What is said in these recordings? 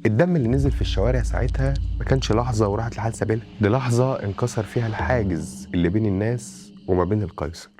الدم اللي نزل في الشوارع ساعتها ما كانش لحظة وراحت لحال سبيلها، دي لحظة انكسر فيها الحاجز اللي بين الناس وما بين القيصر.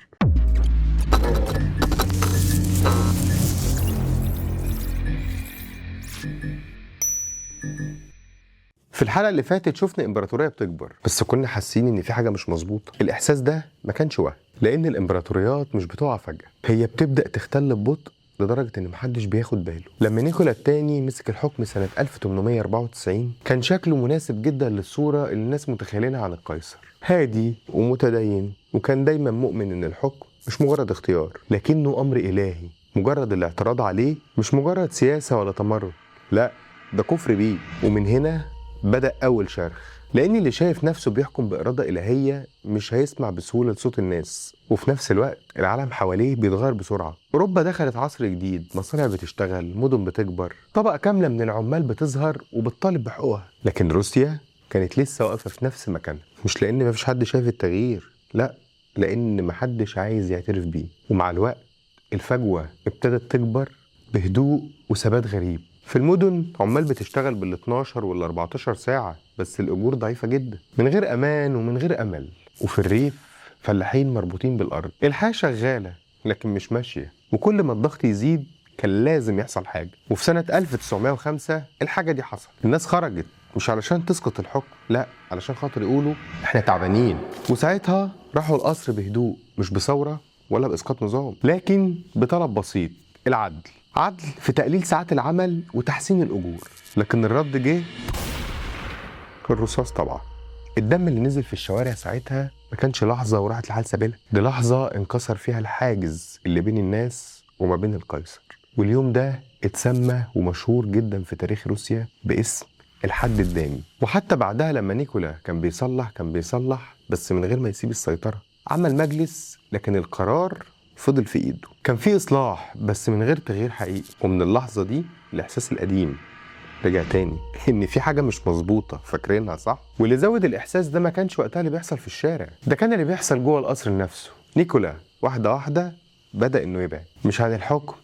في الحلقة اللي فاتت شفنا إمبراطورية بتكبر، بس كنا حاسين إن في حاجة مش مظبوطة. الإحساس ده ما كانش وهم، لأن الإمبراطوريات مش بتقع فجأة، هي بتبدأ تختل ببطء لدرجة إن محدش بياخد باله. لما نيكولا الثاني مسك الحكم سنة 1894 كان شكله مناسب جدا للصورة اللي الناس متخيلينها عن القيصر، هادي ومتدين، وكان دايما مؤمن إن الحكم مش مجرد اختيار لكنه أمر إلهي. مجرد الاعتراض عليه مش مجرد سياسة ولا تمرد، لا ده كفر بيه. ومن هنا بدأ أول شرخ، لأن اللي شايف نفسه بيحكم بإرادة إلهية مش هيسمع بسهولة لصوت الناس، وفي نفس الوقت العالم حواليه بيتغير بسرعة. أوروبا دخلت عصر جديد، مصانع بتشتغل، مدن بتكبر، طبقة كاملة من العمال بتظهر وبتطالب بحقوقها. لكن روسيا كانت لسه واقفة في نفس مكانها، مش لأن مفيش حد شايف التغيير، لا لأن محدش عايز يعترف بيه. ومع الوقت الفجوة ابتدت تكبر بهدوء وثبات غريب. في المدن عمال بتشتغل بال 12 وال 14 ساعة، بس الأجور ضعيفة جدا، من غير أمان ومن غير أمل. وفي الريف فلاحين مربوطين بالأرض، الحياة شغالة لكن مش ماشية، وكل ما الضغط يزيد كان لازم يحصل حاجة. وفي سنة 1905 الحاجة دي حصلت. الناس خرجت مش علشان تسقط الحكم، لا علشان خاطر يقولوا احنا تعبانين. وساعتها راحوا القصر بهدوء، مش بثورة ولا بإسقاط نظام، لكن بطلب بسيط: العدل. عدل في تقليل ساعات العمل وتحسين الأجور. لكن الرد جه الرصاص طبعا. الدم اللي نزل في الشوارع ساعتها ما كانش لحظة وراحت لحال سبيلها، دي لحظة انكسر فيها الحاجز اللي بين الناس وما بين القيصر. واليوم ده اتسمى ومشهور جدا في تاريخ روسيا باسم الحد الدامي. وحتى بعدها لما نيكولا كان بيصلح بس من غير ما يسيب السيطرة. عمل مجلس لكن القرار فضل في ايده. كان في اصلاح بس من غير تغيير حقيقي. ومن اللحظة دي الاحساس القديم رجع تاني، ان في حاجة مش مظبوطة، فاكرينها صح؟ واللي زود الاحساس ده ما كانش وقتها اللي بيحصل في الشارع، ده كان اللي بيحصل جوه القصر نفسه. نيكولا واحدة واحدة بدا انه يبعد، مش عن الحكم،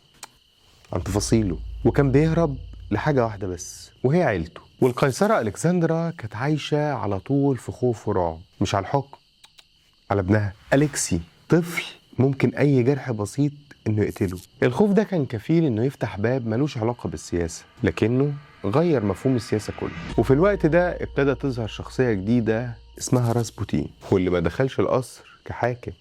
عن تفاصيله، وكان بيهرب لحاجة واحدة بس وهي عيلته. والقيصره الكسندرا كانت عايشه على طول في خوف ورعب، مش على الحكم، على ابنها اليكسي، طفل ممكن أي جرح بسيط إنه يقتله. الخوف ده كان كفيل إنه يفتح باب ملوش علاقة بالسياسة، لكنه غير مفهوم السياسة كله. وفي الوقت ده ابتدى تظهر شخصية جديدة اسمها راسبوتين، واللي ما دخلش القصر كحاكم،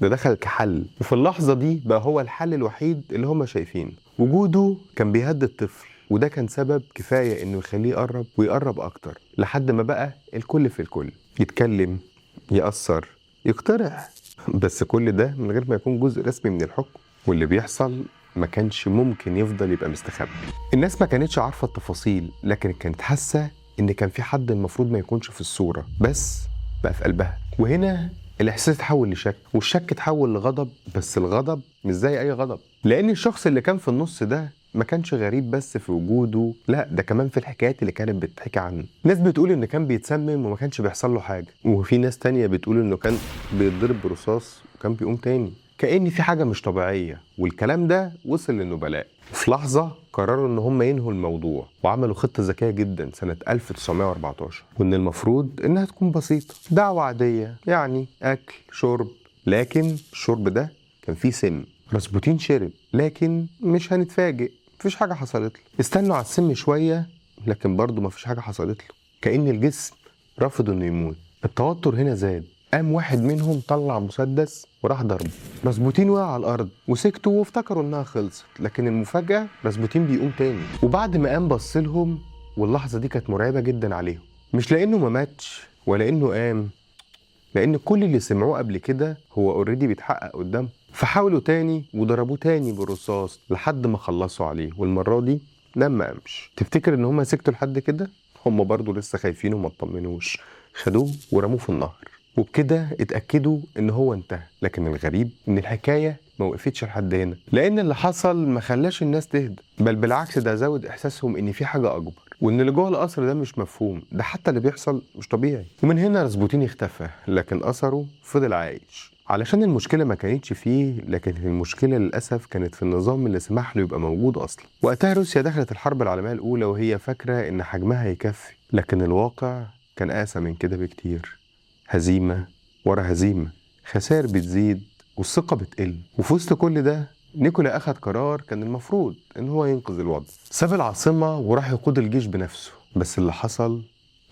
ده دخل كحل. وفي اللحظة دي بقى هو الحل الوحيد اللي هما شايفينه. وجوده كان بيهدد الطفل، وده كان سبب كفاية إنه يخليه يقرب ويقرب أكتر، لحد ما بقى الكل في الكل، يتكلم، يأثر، يقترح، بس كل ده من غير ما يكون جزء رسمي من الحكم. واللي بيحصل ما كانش ممكن يفضل يبقى مستخبي. الناس ما كانتش عارفة التفاصيل، لكن كانت حاسة إن كان في حد المفروض ما يكونش في الصورة، بس بقى في قلبها. وهنا الإحساس اتحول لشك، والشك اتحول لغضب، بس الغضب مش زي أي غضب، لأن الشخص اللي كان في النص ده ما كانش غريب بس في وجوده، لا ده كمان في الحكايات اللي كانت بتحكي عنه. ناس بتقول إن كان بيتسمم وما كانش بيحصل له حاجة، وفي ناس تانية بتقول إنه كان بيتضرب برصاص وكان بيقوم تاني، كأن في حاجة مش طبيعية. والكلام ده وصل للنبلاء. وفي لحظة قرروا إن هم ينهوا الموضوع، وعملوا خطة ذكية جدا سنة 1914، وإن المفروض إنها تكون بسيطة، دعوة عادية يعني أكل شرب، لكن الشرب ده كان فيه سم. راسبوتين شرب، لكن مش هنتفاجئ، مفيش حاجة حصلت له. استنوا على السم شوية، لكن برضه مفيش حاجة حصلت له، كأن الجسم رفض إنه يموت. التوتر هنا زاد، قام واحد منهم طلع مسدس وراح ضربه. راسبوتين وقع على الأرض وسكتوا وافتكروا إنها خلصت، لكن المفاجأة راسبوتين بيقوم تاني. وبعد ما قام بص لهم، واللحظة دي كانت مرعبة جدا عليهم، مش لأنه ما ماتش ولا إنه قام، لأن كل اللي سمعوه قبل كده هو already بيتحقق قدامه. فحاولوا تاني وضربوه تاني بالرصاص لحد ما خلصوا عليه، والمرة دي لما قامش. تفتكر إن هما سكتوا لحد كده؟ هما برضو لسه خايفين وما اطمنوش، خدوه ورموه في النهر، وبكده اتأكدوا إن هو انتهى. لكن الغريب إن الحكاية ما وقفتش لحد هنا، لأن اللي حصل ما خلاش الناس تهدى، بل بالعكس ده زود إحساسهم إن في حاجة أكبر، وإن اللي جوه القصر ده مش مفهوم، ده حتى اللي بيحصل مش طبيعي. ومن هنا راسبوتين اختفى، لكن أثره فضل عايش. علشان المشكلة ما كانتش فيه، لكن المشكلة للأسف كانت في النظام اللي سمح له يبقى موجود أصلا. وقتها روسيا دخلت الحرب العالمية الأولى وهي فاكرة إن حجمها يكفي، لكن الواقع كان أقسى من كده بكتير. هزيمة ورا هزيمة، خسائر بتزيد والثقة بتقل. وفي وسط كل ده نيكولا أخد قرار كان المفروض إن هو ينقذ الوضع. ساب العاصمة وراح يقود الجيش بنفسه، بس اللي حصل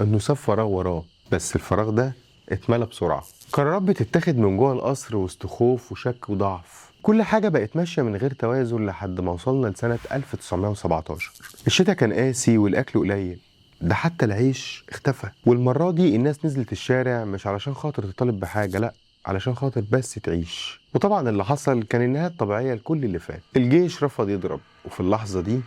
إنه ساب فراغ وراه، بس الفراغ ده اتملى بسرعة. قرارات بتتاخد من جوه القصر وسط خوف وشك وضعف. كل حاجة بقت ماشية من غير توازن لحد ما وصلنا لسنة 1917. الشتاء كان قاسي والأكل قليل، ده حتى العيش اختفى. والمرة دي الناس نزلت الشارع مش علشان خاطر تطالب بحاجة، لأ، علشان خاطر بس تعيش. وطبعا اللي حصل كان النهاية الطبيعية لكل اللي فات. الجيش رفض يضرب، وفي اللحظة دي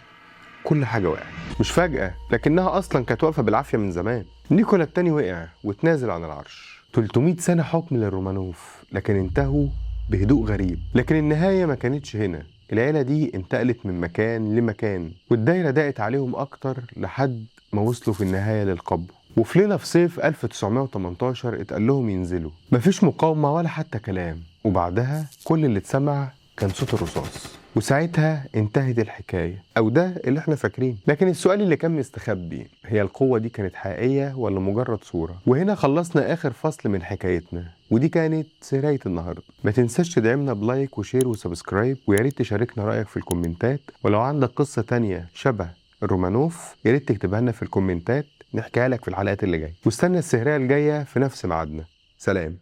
كل حاجة وقعت. مش فجأة، لكنها أصلا كانت واقفة بالعافية من زمان. نيكولا التاني وقع وتنازل عن العرش. 300 سنة حكم للرومانوف، لكن انتهوا بهدوء غريب. لكن النهاية ما كانتش هنا. العيلة دي انتقلت من مكان لمكان، والدايرة ضاقت عليهم أكتر لحد ما وصلوا في النهاية للقبو. وفي ليلة في صيف 1918 اتقال لهم ينزلوا، مفيش مقاومة ولا حتى كلام. وبعدها كل اللي اتسمع كان صوت الرصاص، وساعتها انتهت الحكاية، أو ده اللي احنا فاكرين. لكن السؤال اللي كان مستخبي، هي القوة دي كانت حقيقية ولا مجرد صورة؟ وهنا خلصنا آخر فصل من حكايتنا، ودي كانت سهرية النهاردة. ما تنساش تدعمنا ب like و share و subscribe، ويا ريت تشاركنا رأيك في الكومنتات. ولو عندك قصة تانية شبه الرومانوف يا ريت تكتبها لنا في الكومنتات، نحكيها لك في الحلقات اللي جاية. واستنى السهرية الجاية في نفس ميعادنا. سلام.